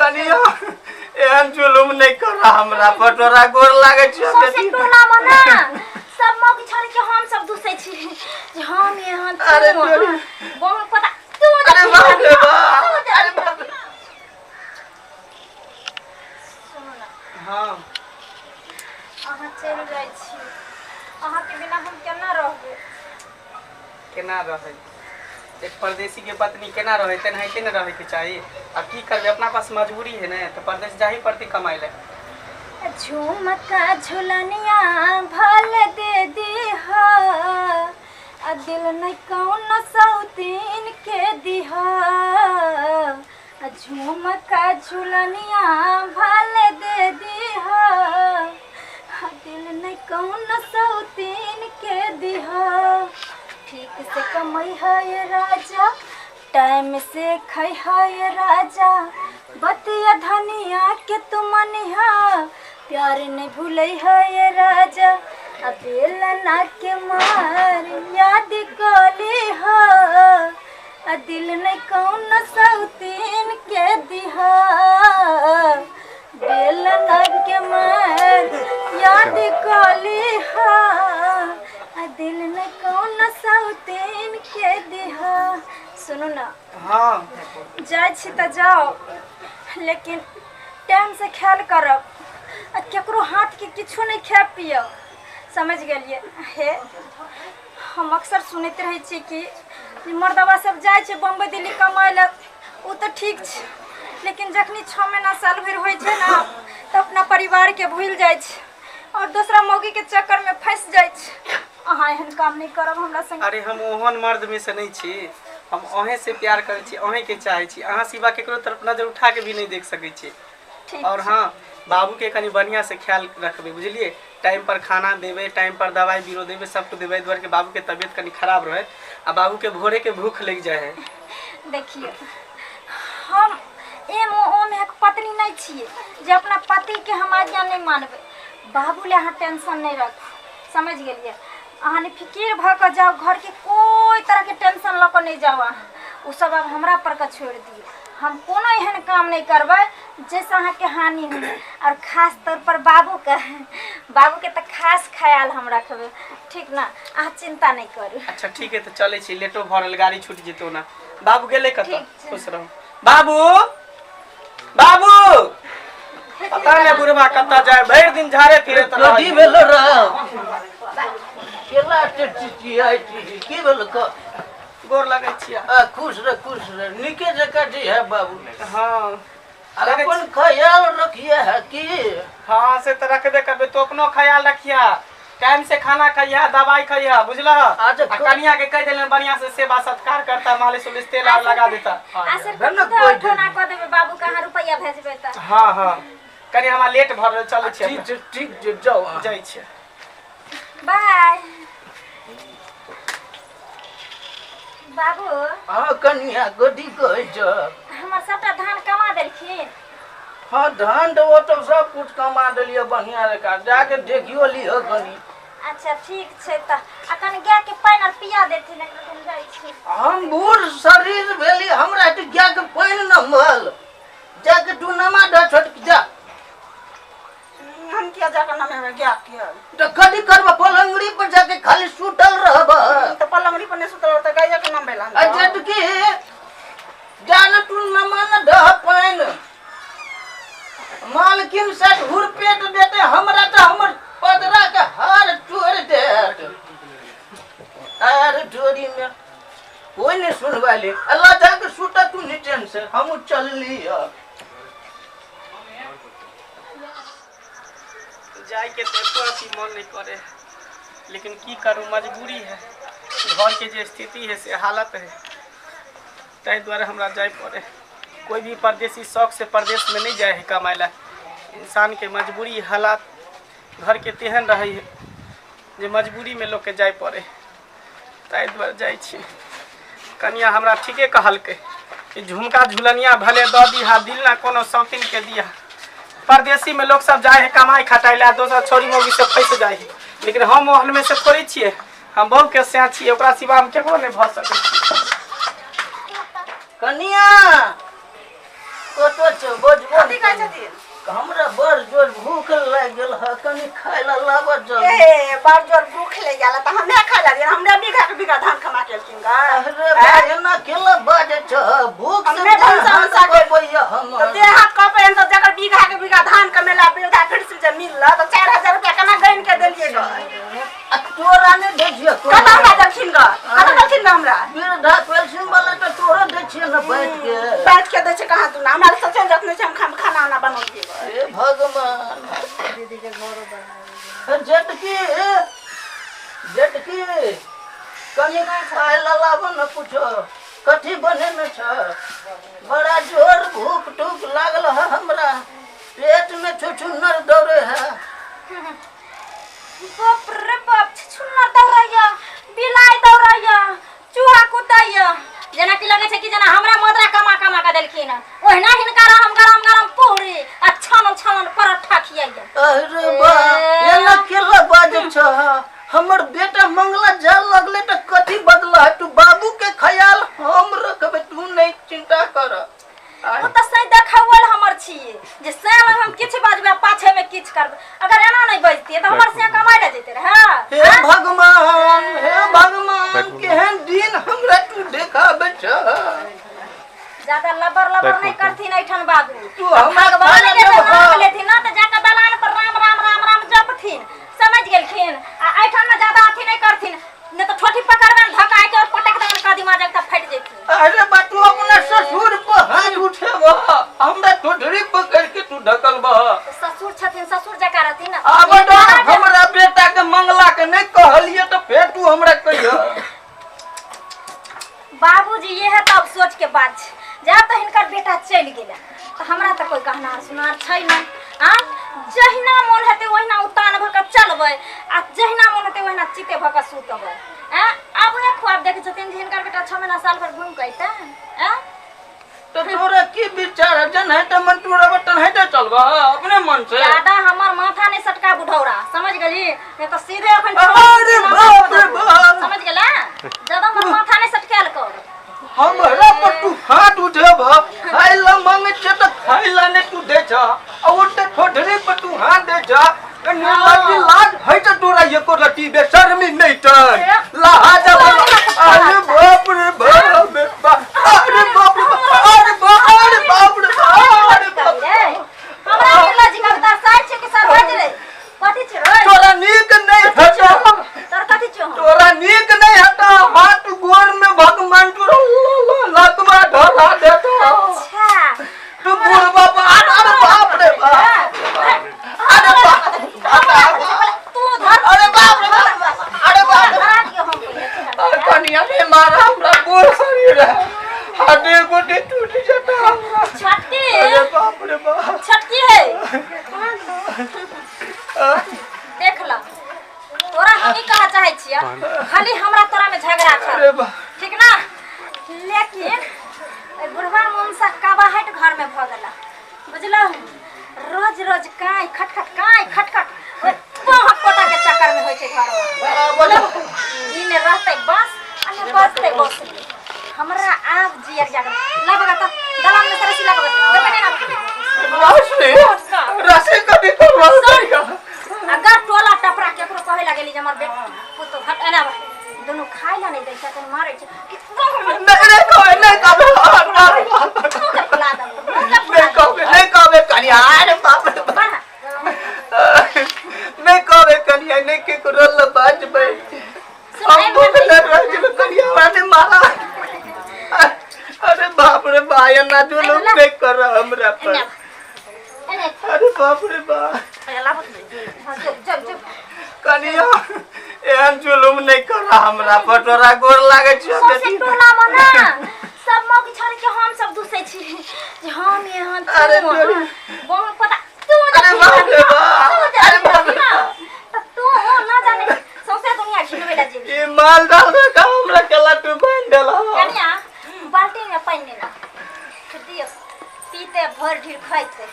कनिया एहन जुलुम नहि कर हमरा पर, तोरा गोर लागै छियौ। सौंसे बेटी। टोला मे ना सब मौगी छोड़ के हम सब दुसै छी जे हम एहन अरे तू तोरी। एहन। बहुत पता तू अरे बाप रे बाप, अरे बाप रे। सुनू ना। हाँ। अहाँ चलि जाइ छी, अहाँके बिना हम केना रहबै? केना रहै? एक परदेसी के पत्नी केना रहै? तेनाहिते ने रहैके चाही। आब की करबै, अपना पास मजबूरी है ने, तऽ परदेश जाही पड़तै कमाइ लए। झुमका झुलनिया भल दे दीहा, आ दिल नहीं कौन सौतीन के दिहा। आ झुमका झुलनिया भल दे दीहा, आ दिल नहीं कौन सौतीन के दिहा। ठीक से कमई है राजा, टाइम से खै है राजा, बतिया धनिया के तुम मनिहा, प्यार नहीं भूलै है राजा। आ बेलना के मार याद कली हा, आ दिल नहीं कौन सौतीन के दिहा। बेलना के मार याद कली हा, आ दिल नहीं कौन सौतीन के दिहा। सुनू ना। हाँ। जाइ छी तऽ जाउ, लेकिन टाइमसँ ख्याल करब आ केकरो हाथके किछो नहि खायब पियब, समझि गेलियै? हे, हम अक्सर सुनैत रहै छियै कि जे मर्दबा सब जाइ छै बम्बई दिल्ली कमाइ लए, ओ तऽ ठीक छै, लेकिन जखनी 6 महीना साल भरि होइ छै ने, तऽ अपना परिवारके भूलि जाइ छै आओर दोसरा मौगीके चक्करमे फँसि जाइ छै। अहाँ एहन काम नहि करब हमरा संगे। अरे, हम ओहन मर्द में से नहीं छी। हम अहें से प्यार करै छी, अहें के चाहै छी। अहाँ सिवा केकरो तरफ नजर उठा के भी नहीं देख सकै छी। ठीक। और हाँ, बाबू के कनी बढ़िया से ख्याल रखबै, बुझलिए? टाइम पर खाना देबै, टाइम पर दवाई बीरो देबै, सबको देबै। एहि दुआरे के बाबू के तबियत कनी खराब रहे आ बाबू के भोरे के भूख लग जाए है। देखियौ, हम एम ओम एक पत्नी नहि छियै जे अपना पतिके हम आज्ञा नहि मानबै। बाबू ले अहाँ टेंशन नहि राखू, समझि गेलियै? अहाँ ने फिकिर भऽ कऽ जाउ, घरके कोइ तरहके टेंशन लऽ कऽ नहि जाउ अहाँ। ओ सब आब हमरा पर कऽ छोड़ि दियौ। हम कोनो एहन काम नहि करबै जाहिसँ अहाँके हानि हुए, आओर खास तौर पर बाबूके, बाबूके तऽ खास ख्याल हम रखबै, ठीक ने? अहाँ चिन्ता नहि करू। अच्छा ठीक है, तऽ चलै छी, लेटो भऽ रहल, गाड़ी छूटि जेतौ ना। बाबू गेलै कतऽ? ठीक छै। खुश रहू बाबू। बाबू, पता नहि बुढ़बा कतऽ जाय, भरि दिन झाड़े फिरैत कथी रहै। भेलो रे? केला चिचियाइ छी? की भेल क? गोर लगै छियै। आ, खुश रह, खुश रह। नीके जकाँ जी है बाबू। हाँ। आ अपन ख्याल रखिए है की? हाँ, से तऽ रखबे करबै। तू अपनो ख्याल रखिया, टाइम से खाना खइहा, दवाई खइहा, बुझलह? अच्छा। आ कनिया के कहि देलन, बढ़िया से सेवा सत्कार करता, मालिश उलिश तेल आर लगा देता। आसिर भेल ने के कोइ उठौना कऽ देबै बाबू के, अहाँ रुपैआ भेजबै तऽ। हाँ हाँ, कनि हमरा लेट भऽ रहल, चलै छियै। ठीक छै, ठीक छै, जाउ अहाँ। जाइ छियै। बाय बाबू। हँ कनिया, कथी कहै छ? हमर सबटा धान कमा देलखिन? हँ, धान तऽ ओ तऽ सब कुछ कमा देलियै बढ़िया जकाँ, जाके देखियो लिह कनी। अच्छा ठीक छै, तऽ अखन गाय के पानि आर पिया देथिन, एखन हम जाइ छी। हम बूढ़ शरीर भेली, हमरा तऽ गायके पानि न मल जाके तू नमा दे छोटकी, जा। हम किया जाके नमेबै गाय के? तऽ कथी करब? पलंगड़ी पर जाके खाली सुतल रहब? तऽ पलंगड़ी पर नहि सुतल रहब तऽ गाय के नमबै ला? अच्छा तऽ की जा न तू नमा न दह पानि। मालकिन से हुरपेट देते हमरा तऽ हमर पदरा के हार तोड़ देत। आर डोरी में कोई नहीं सुनवाई ले। अल्लाह जाके सुता तू नीचे से, हम चलली। जाय के तऽ एको रत्ती मन नहीं करे, लेकिन की करूँ, मजबूरी है। घर के जे स्थिति है से हालत है, ताहि दुआरे हमरा जाय पड़े। कोई भी परदेसी शौक से परदेश में नहीं जाए है कमाए ला। इंसान के मजबूरी हालात घर के तेहन रहे है जे मजबूरी में लोग के जाय पड़े, ताहि दुआरे जाइ छी। कनिया हमरा ठीके कहलकै कि झुमका झुलनिया भले दऽ दिहा, दिल ना कोनो शौकीन के दिहा। परदेसी में लोग सब जाए है कमाई खटाइ ला, दोसर छोरी मौगी से फंसि जाइ है, लेकिन हम ओहन में से थोड़े छियै। हम बहु के सैं छियै, ओकरा सिवा हम केकरो नहि भऽ सकै छी। कनिया। कतऽ छौ बजबो कथी कहै छथिन? हमरा बड़ जोर भूख लागि गेल है, कनि खाय लए लाबऽ जल्दी। ए बड़ जोर भूख लागि गेल तऽ हमे खाय लए हमरा बीघा के बीघा धान कमा के एलखिन गा। अरे बा एना केला बाजै छ? भूख से हमे देह भनसा हाथ उनसा के- कपैया तऽ हमर। देह हाथ कपै तऽ जकर बीघा के बीघा धान कमेला बीघा फिर से जे मिलल तऽ 4000 रुपया केना गनि के देलियै ग? आ तोरा नहि दै छियै? कतऽ हमरा देलखिन ग? कतऽ देलखिन ग हमरा? वृद्धा पेंशन वाला तऽ तोरो दै छियै ने बैठ के। बैठ के दै छै कहाँ तू? हमरा तऽ चलि जात नहि छै, हम खाना उना बनौलियै ग। हे भगवान, जेटकी, जेटकी, कनि खाय लए लाबऽ ने कुछो। कथी बनेने छ? बड़ा जोर भूख टूख लागल है हमरा, पेट में छुछुन्नर दौड़े है। बाप रे बाप, छुछुन्नर दौड़ैया, बिलाइ दौड़ैया, चूहा कुदैया, जेना कि लगै छै कि जेना हमरा मदरा कमा कमा के देलखिन हन, ओहिना हिनका हम गरम गरम पूरी आ छानल छानल परोठा खियाइया। अरे बा, एना केला बाजै छ? हमर बेटा मंगला जाय लगले तऽ कथी बदला है? तू बाबू के ख्याल हम रखबै, तू नहीं चिंता कर। ओ तऽ सही देखाओल हमर छियै जे सैं लग हम किछु बजबै आ पाछे में किछु करबै। अगर एना नहि बजतियै तऽ हमर सैं कमाइ लए जैते रहै। हे भगवान, हे भगवान, केहन दिन हमरा तू देखाबै छ। ज्यादा लबर लबर नहीं करथिन एठन बाबू। तू हमरा भगवान खाना के जे देबह। नाम लेथिन ना तऽ जाके दलान पर राम राम राम राम जपथिन, समझ गेलखिन? आ एठन में ज्यादा अथी नहीं करथिन, नहीं तऽ ठोठी पकड़बनि धकाय के और पटक देबनि कदीमा जग तऽ फटि जेथिन। अरे बा, तू अपना ससुर पर हाथ उठेबह, हमरा ठोठरी पकड़ के तू ढकलबह? तऽ ससुर छथिन, ससुर जकाँ रहथिन ना। आब तो हमरा बेटा के मंगला के नहीं कहलिए तो फेर तू हमरा कहिह। बाबूजी, ये है तऽ अफसोच के बात छै, जब तऽ हिनकर बेटा चलि गेलै तऽ हमरा तऽ कोइ कहनार सुनार छै नहि। आ जहिना मोन हेतै ओहिना उतान भऽ कऽ चलबै आ जहिना मोन हेतै ओहिना चिते भऽ कऽ सुतबै। आ आब उएह ख्वाब देखै छथिन जे हिनकर बेटा 6 महीना साल भरि घुमि कऽ अयतै। आ तो तोरा की विचार है? जन है तो मन तू रह तन है तो चलबह अपने मन से। ज्यादा हमर माथा नहीं सटका बुढ़ौरा, समझ गेली? नहीं तो सीधे अखन अरे बाप रे बाप। समझ गेला? ज्यादा हमर माथा नहीं सटकायल कर। हमरा पर तू हाथ उठेबह? खाय ला मांगे छे तो खाय ला ने तू दे छ, आ ओते ठोठरी पर तू हाथ दे छ। लाज लाज है तो तोरा एको रति बेशर्मी नहीं तर लाज। अरे बाप रे बाप रे बाप, अरे बाप रे बाप, अरे बाप, अरे बाप रे बाप, अरे बाप रे। हमरा निर्लज कविता साइ छै कि सरभज रे? कथी छै रे? तोरा नीक नहीं हटा। तोर कथी छौ? तोरा नीक नहीं हटा, हाथ गोर में भगवान तोरा लतवा धरा देता। अच्छा, तू बुढ़वा बाप, अरे बाप रे बाप, अरे बाप, तू धर। अरे बाप रे बाप, अरे बाप रे। धरा दियौ हम पहिले। अरे कनिया ने मारा, हमरा गोर शरीर है, हड्डी गुड्डी टूट जेता हमरा। छोटकी, अरे बाप रे बाप। छोटकी है, देख ल, तोरा हम ई कहा चाहै छियै, खाली हमरा तोरा में झगड़ा छै। अरे बाप। ठीक ना? लेकिन एहि बुढ़वा मोनसँ कबाहट घर में भऽ गेला, बुझलहुँ? रोज रोज काँय खटखट काँय खटखट ओहि बाँहक पोता के चक्कर में होइ छै घर में। ई ने रहतै बाँस आ ने बजतै बँसुरी। हमरा आब जियर जागल लगबे तऽ दलान में से रस्सी लगबे देखै नहि ना। रस्सी, रस्सी कभी करवा? अगर टोला टपरा केकरो कहे लगेली जे हमर बेटा पुतो हट एना बा, दुनू खाय ला नहीं दै छै, मारै छै कि नहीं नहीं कहबे, नहीं कहबे। मुँह के फुला देबो, मुँह के फुला नहीं कहबे, नहीं कहबे कनिया। अरे बाप रे बाप। बढ़ा। नहीं कहबे कनिया, नहीं केकरो ल बाजबै। हम भूख ल रह जेबै कनिया, हमरा नहीं मारा। अरे बाप रे बा, एना जुलुम नहीं कर हमरा पर। एने एने। अरे बाप रे बाप। हाँ, चुप चुप चुप। कनिया, एहन जुलुम नहीं कर हमरा पर, तोरा गोर लागै छियौ। सौंसे बेटी। टोला में ना सब मौगी छोड़ के हम सब दुसै छी जे हम एहन अरे तू तोरी। एहन। बहुत पता तू जे अरे बाप रे बाप। तू जे अरे बाप रे ना, तऽ तू ना जाने सौंसे दुनिया घिनबै ला जेबी। ई माल डाल का हमरा केला तू बांध देला। कनिया, बाल्टी में पानि लेना दियौ, पीते भर ढीर खाइते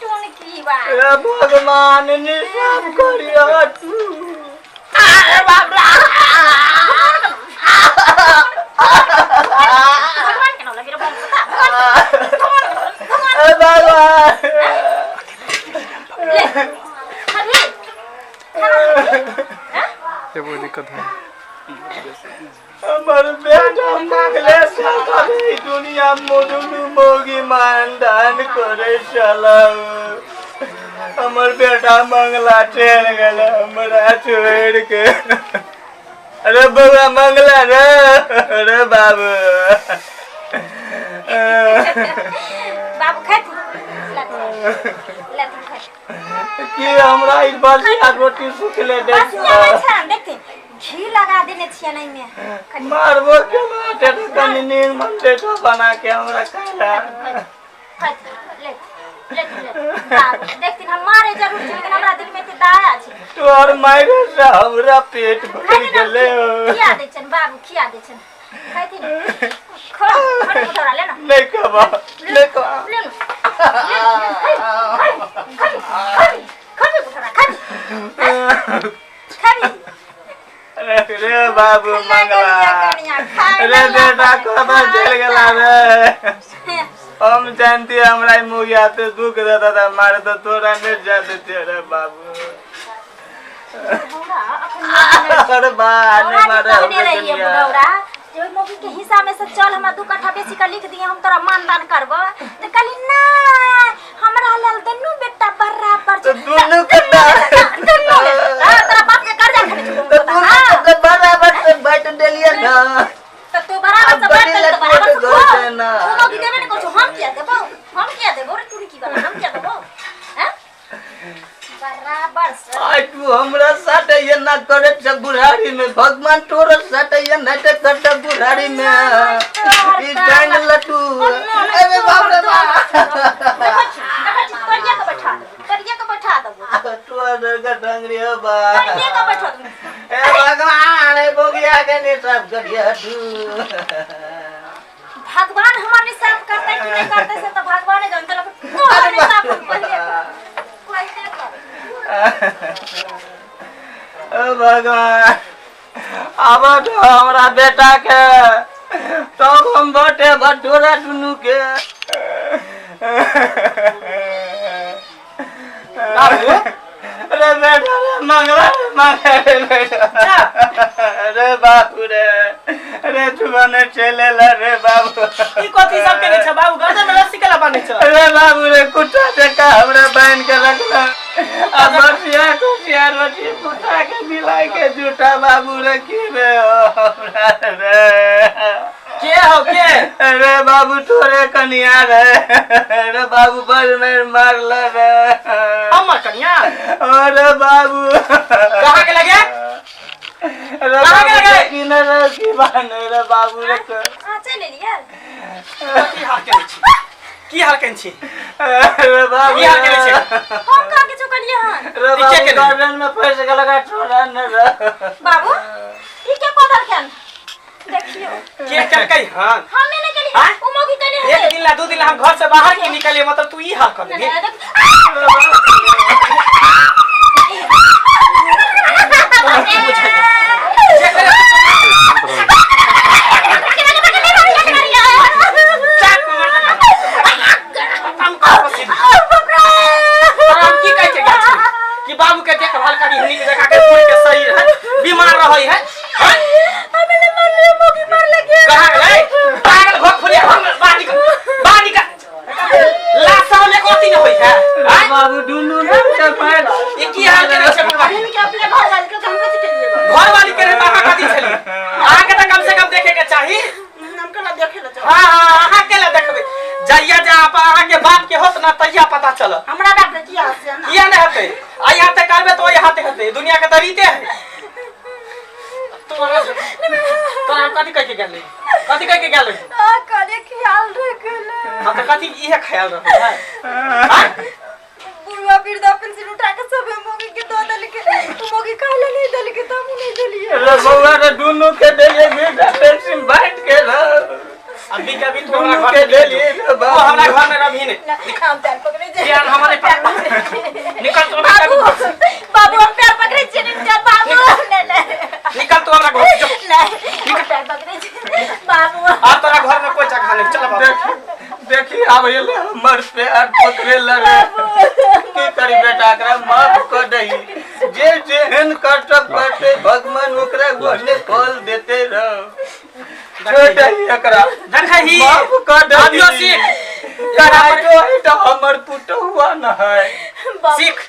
टून की बा। हे भगवान, निसाफ करियो तू। अरे बाप रे। भगवान के नाम लगे रे बम, भगवान, भगवान, भगवान। अरे भगवान ले खबी खाना खबी हैं ये वो दिक्कत है हमर बेटा मांगले साला दुनिया मोदुनु मोगी मानदान करे चला हमर बेटा मंगला चल गेल हमरा छोड़ के अरे बउआ मंगला रे अरे बाबू बाबू खाती लथी खाती की हमरा ई बसिया रोटी सुखले दे बसिया नहि छनि देखथिन घी लगा देने छियनि एहिमे कनि मारबो केना तेरे कनि नीमन बेटा बना के हमरा खाइला खाती ले ले ले बाबू देखथिन हम मारे जरूर छी लेकिन हमरा दिल में एते दया छै तोहर मारे से हमरा पेट भरि खाती ना, गेलै खिया दै छनि बाबू खिया दै छनि खाती ने खो खो बुढ़ौरा ले ना नहि कहबा नहि कहबा ले ना खाबी खाबी खाबी खाबी बुढ़ौरा खाबी खाबी अरे रे बाबू मंगला अरे बेटा कब चल गेला रे हम जानती हमरा ई मुगिया ते दुख देता था मारे तो तोरा नहीं जा देते रे बाबू अरे बा नहीं मारे कहने हमरे रहिए दुनिया। बुढ़ौरा जे ओहि मौगी के हिस्सा में से चल हमरा दू कट्ठा बेसी के लिख दिए हम तोरा मानदान करबो त कहली ना हमरा लेल दुनू बेटा बराबर तो दुनू कट्टा दुनू लेल हाँ, तोरा बाप के कर्जा खेने छौ तो दुनू कट्टा बराबर से बांट देलिए ना त तू बराबर से अब बांट बड़ी देली त बराबर से लटपट खो घर छै ना। तू मौगी देबे ने करू हम किया देबो हम किया देबो रे टुनकी वाला हम किया देबो हैं बराबर से आइ तू हमरा साथ एना करे छ बुढ़ारी में भगवान तोरा साथ एना ते करत बुढ़ारी में ई जान लटू अरे बाप रे बाप देखै छी देखै छी तोरिया के बैठा देबो तोरिया के बैठा देबो तोरा के ढंगरी हो बा तोरिया के बैठा देबो ए भगवान ए बोगिया के ने सब करिया तू भगवान हमर निसाफ करतै कि नहि करतै से तऽ भगवाने जानतै लेकिन तोहर निसाफ हम पहिले पहिले कर ओ भगवान आब तो हमरा बेटा के तब हम बटे भटोरा दुनू के बाबू अरे बेटा रे मंगला रे मंगला रे बेटा अरे बाबू रे अरे तू बने चले ला रे बाबू ई कथी सब केने छ बाबू गर्दन में रस्सी केला बांधे छ अरे बाबू रे कुत्ता जका हमरा बांध के रखला आ बसिया कुसिया रोटी कुत्ता के मिलाई के जूठा बाबू रे की रे हमरा रे के हो के अरे बाबू तोरे कनिया रे अरे बाबू बड़ मेर मारल रे हमर कनिया अरे बाबू कहाँ के लगे अरे कहाँ के बाबू लगे? की न रे की बाने रे बाबू रे अहाँ चलि एलियै की हाल केने छी की हाल केने छी अरे बाबू की हाल केने छी हम कहाँ किछो कलियै हन अरे ई के बाबू केने? गार्डन में फंस गेल का छोड़ा न रे बाबू ई के कऽ देलखिन देखियो के केलकै हन हमे नहि केलियै आँय? ओ मौगी केने एक दिन ला दू दिन ला हम घर से बाहर की निकलिए मतलब तू ई हाल कर देली हम की कहै छै गाछी कि बाबू के देखभाल करी नीक जगह के पूरी के सही है बीमार रहै है हैं? कहाँ गेलै पागल भऽ फुलिया हम बाहर निकल बाहर निकल लाशा में कथी न होई है अरे हैं? बाबू दुनू ने के पैर ई की हाल केने छै बुढ़वा के अपने घर वाली के हम कथी केलिए घर वाली के रहे अहाँ कथी छली अहाँ के तऽ कम से कम देखे के चाही हम केना देखे ला जाओ हाँ हाँ अहाँ के ला देखबै जहिया जे आप अहाँ के बाप के होत ना तहिया पता चलत हमरा बाप के किया से ना किया नहीं हेतै आ यहाँ तक करबै तो यहाँ तक हेतै दुनिया के तऽ रीते है तोरा तोरा हम कथी कह के गेल रही कथी कह के गेल रही ख्याल रखले हम तऽ कथी इहे ख्याल रखै है हाँ? बुढ़वा वृद्धा पेंशन उठा के सबे मोगी के दऽ देलकै मोगी खाय ले नहि देलकै तऽ हमहूँ नहि देलियै अरे बउआ रे दुनू के देलिए वृद्धा पेंशन बांट के र अभी के अभी तू हमरा दुनू घर के में निकल देलिए जो। रे तू हमरा बाबू घर में रही नहीं हम पैर पकड़े छियै ध्यान हमारे पैर पकड़े छियै। निकल तू हमरा बाबू घर से। बाबू हम पैर पकड़े छियै निकल बाबू नहीं नहीं निकल तू हमरा घर से जो। नहीं हम पैर पकड़े छियै बाबू अब तोरा घर में कोई जगह नहीं चल बाबू देखी देखी आब एले हमर पैर पकड़े लगे। की करी बेटा, एकरा माफ कर दही। जे जेहन कर्तव्य करते भगवान ओकरा ओहने फल देते रह। छोड़ दही एकरा। देखही माफ कर दही। अभियो सीख। कराइतो है तो हमर पुतहुआ न है। सीख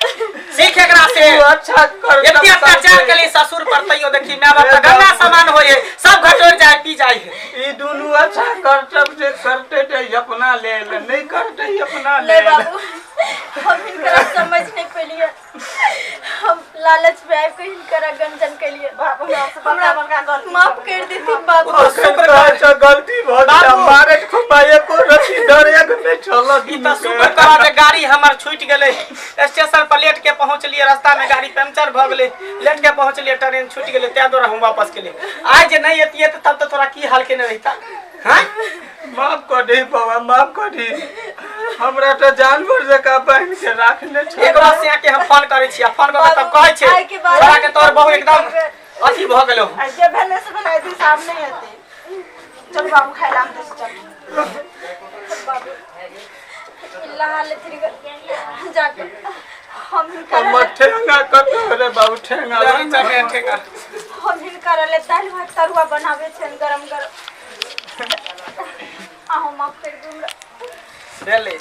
सीख एकरा से। तू अच्छा कर। एते अत्याचार के लिए ससुर पर तैयो देखी माय बाप तऽ गंगा समान होय है, सब घटोर जाय पी जाय है। ई दुनू अच्छा कर्तव्य जे करते ते अपना लेल, नहीं करते अपना नहीं लेल। बाबू, हम हिनकरा समझ नहीं पेलिए, हम लालच में आबि के हिनकरा गंजन केलिए। बाबू, हमरा से बड़का बड़का गलती माफ कर देथिन बाबू। अखन कहै छौ गलती भऽ गेल। बाबू। मारे खुबा एको रत्ती डर नहि छल। ई तऽ शुक्र करा जे गाड़ी हमर छूटि गेलै। स्टेशन पर लेट के पहुँचलियै, रास्ता में गाड़ी पंचर भऽ गेलै, लेट के पहुँचलियै, ट्रेन छूटि गेलै, ताहि दुआरे हम वापस केलियै। आइ जे नहि एतियै तऽ तब तऽ तोरा की हाल केने रहिता। हाँ, माफ कऽ दही बाबा, माफ कऽ दही। हमरा तऽ जानवर जकाँ बान्हि के राखने छै। एक बार से के हम फोन करै छी आ फोन कऽ के तब कहै छै आइ के बाद तोरा के तोहर बहु एकदम अथी भऽ गेलौ। आ जे भेलै से भेलै, एहि साहब नहि हेतै। चल बाबू, खाय ला हम चल। बाबू, नहा लेथिन जाके हम हिनकर हमर ठेंगा कतऽ रे बाबू, ठेंगा? लड़ी चढ़े ठेंगा। हम हिनकर ले दालि भात तरुआ बनाबै छनि गरम गरम। अहूँ माफ कर दू हमरा। भेलै।